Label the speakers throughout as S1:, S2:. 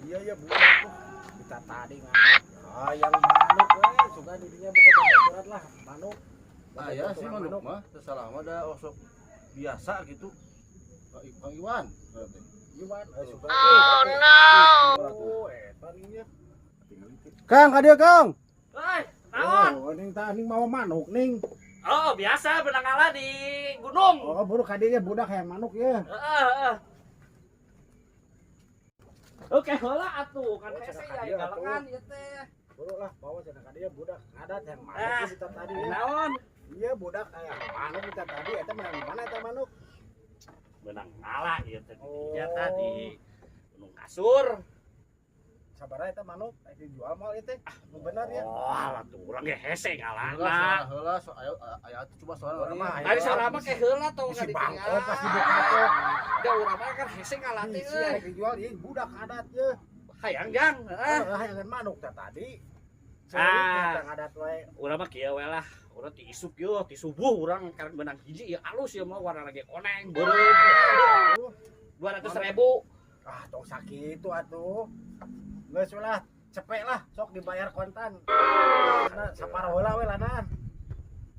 S1: Iya, budak tuh. Kita tadi nganut. Ah, yang manuk we, suka didinya buka surat lah, manuk.
S2: Ah ya sih manuk mah, teu salah mah da osok biasa gitu. Kang Iwan berarti.
S1: Iwan, suka. Oh no. Oh, eta nih.
S2: Kang, ka dieu, Kang.
S3: Hei, naon?
S1: Oh, ning tah ning mau manuk ning.
S3: Oh, biasa beunang ngala di gunung.
S1: Oh, buru ka dieu budak hayang manuk ya.
S3: Heeh, heeh. Oke, heula atuh kan
S1: Oh,
S3: hese
S1: cenah
S3: ya
S1: ka dieu
S3: galengan ieu teh.
S1: Buru lah, bawa cenah ka dieu budak ngadat hayang manuk
S3: Ah.
S1: kita tadi ya.
S3: Naon?
S1: Iya, budak hayang manuk kita tadi eta menang di mana eta manuk?
S3: Beunang ngala ieu teh di
S1: Oh.
S3: dinya tah di Gunung Kasur.
S1: Sabaraha eta manuk? Rek dijual moal ieu teh? Nu bener ya.
S3: Oh, alah tuh urang ge hese
S2: Heula,
S3: ngalana.
S2: heula, so ayo aya coba suara.
S1: Urang mah
S3: Ari saurang mah ke heula tong
S1: Bisi bangkot pasti buka tuh.
S3: Da urang mah kan hese ngala teh
S1: Bisi
S3: euy.
S1: rek dijual ieu budak adat ye.
S3: Hayang jang, heeh.
S1: Ah, hayang manuk teh tadi.
S3: Ah.
S1: Ah, ngadat wae.
S3: Urang mah kieu we lah. Urang ti isuk yeuh, ti subuh urang karek beunang hiji ieu alus ieu mah warna lagi koneng, beureum. 200 ribu.
S1: Ah, tong sakitu atuh. Geus lah, cepet lah, sok dibayar kontan. Nah, saparo heula we lanan.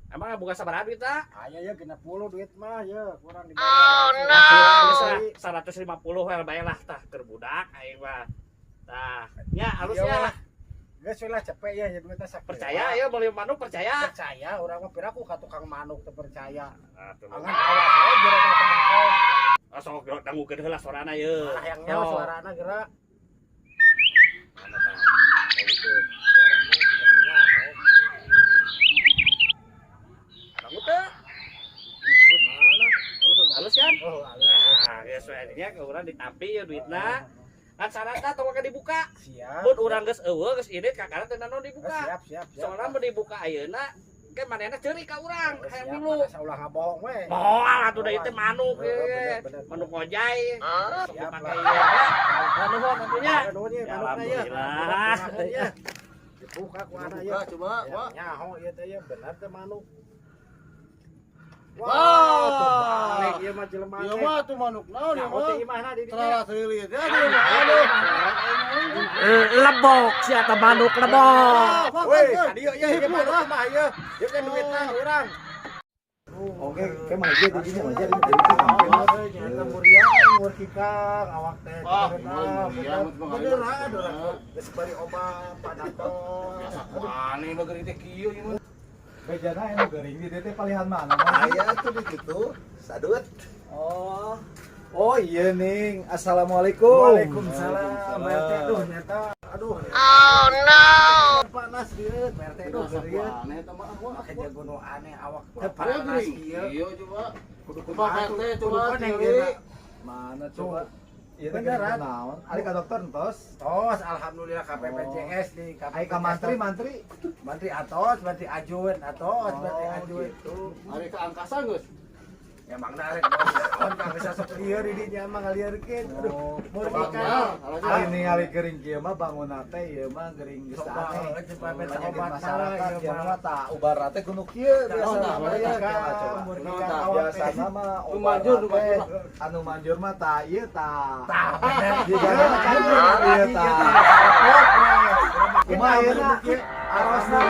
S3: Emang buka sabaraha duit ta?
S1: Aya ya 60 duit mah ya, kurang dibayar.
S3: Oh no. 150 we bae lah tah keur budak aing mah. Tah, nya
S1: Iya
S3: alusnya.
S1: lah. Geus we lah cepet ya, ya duitnya sakitu.
S3: Percaya ya beli manuk percaya.
S1: Percaya, urang mah piraku ka tukang manuk teu percaya.
S3: Atuh.
S1: Angan awas we jero ka bangkong.
S3: Ah, sok dangukeun heula sorana ye.
S1: Malah yang nyawa
S3: Oh.
S1: suarana gerak.
S3: Mana tah? Dangukeun.
S1: Suarana yang nyaho.
S3: Dangu teu?
S1: Mana?
S3: Halus kan?
S1: Oh, halus.
S3: Nah, geus we dinya ke urang ditampi ya duitna. Kan syaratna tong make dibuka.
S1: Siap.
S3: Mun urang geus eueuh geus indit kakara teu naon
S1: Oh,
S3: dibuka.
S1: siap, siap, siap.
S3: Soalna mun dibuka ayeuna ke manehna ceurik ka urang
S1: Oh,
S3: hayang
S1: siap,
S3: milu.
S1: asa ulah ngabohong we.
S3: Moal atuh da ieu teh manuk
S1: Oh,
S3: ye.
S1: bener, bener,
S3: Manuk ngojay. Sok
S1: Siap
S3: dipake
S1: lah.
S3: ieu. Ya, nuhun atuh nya.
S1: Nuhun ye,
S3: Ya,
S1: manukna ye.
S3: alhamdulillah.
S1: Manukna ye. Dibuka ku anak ye.
S2: Buka coba,
S1: Ya,
S2: Wak.
S1: nyaho ieu teh ye, bener teh manuk.
S2: Wah.
S1: Wah, tuh balik ieu mah jelema
S2: Ieu
S1: teh.
S2: mah tuh manuk naon ieu
S1: Nyaho teh
S2: mah?
S1: imahna di dinya.
S2: Terlalu lilit ya ieu mah. Aduh.
S3: Lebok sia teh manuk lebok.
S1: Woi, tadi ieu ieu manuk mah ieu. Ieu kan duitna urang.
S4: Oke, kayak mah aja di sini aja di sini.
S1: Nyata muriang, mur kikang, awak teh.
S2: Wah,
S1: Bener,
S2: muriang, mah
S1: bener, aduh. Geus bari obat panadol.
S2: Aneh mah geuring teh kieu ieu mah.
S4: Bejana anu geuring di teh palihan mana?
S5: Aya tuh di situ, sadut.
S4: Oh. Oh iya ning, assalamualaikum.
S1: Waalaikumsalam. Pak RT aduh nyata aduh. Oh no. Panas dieu Pak RT aduh geuring.
S2: Aneh eta mah wah.
S1: Make jago nu aneh awak teh
S2: Ayo
S1: panas
S2: geuring.
S1: kieu.
S2: Iya coba.
S1: Kudu
S2: Coba
S1: kumaha
S2: Pak RT
S1: tuh,
S2: coba
S1: kudu koneng
S2: tili.
S1: ieu.
S4: Mana coba? Iya teh
S1: Beneran.
S4: geuring naon? Ari ka dokter entos.
S1: Tos alhamdulillah KPPJS di KPPJS.
S4: Ai ka mantri mantri.
S1: Mantri atos, mantri ajun, atos, mantri
S4: Oh,
S1: ajun.
S4: gitu.
S2: Ari ke angkasa geus.
S1: Emang arek naon ka bisa sok lieur di dinya mah ngalieurkeun. Aduh,
S4: Oh,
S1: murni
S2: Coba,
S1: kan.
S4: Ari ningali geuring kieu mah bangunna teh ieu mah geuring geus
S1: Sok
S4: aneh.
S1: banget coba beta
S4: Penyakit
S1: obat
S4: masyarakat
S1: mah,
S4: kieu mah tah ubar teh kudu kieu biasa
S2: Nah,
S4: mah ya
S1: nah,
S4: coba coba.
S1: murni
S2: Nah,
S1: kan
S2: tah.
S1: awak teh.
S4: Biasana mah
S2: Nu
S4: obat
S2: manjur, nu
S4: teh
S2: manjur.
S4: anu manjur mah tah ieu tah.
S1: Tah, bener.
S4: Jigana mah kan ieu tah. Kumaha ayeuna? Arosna.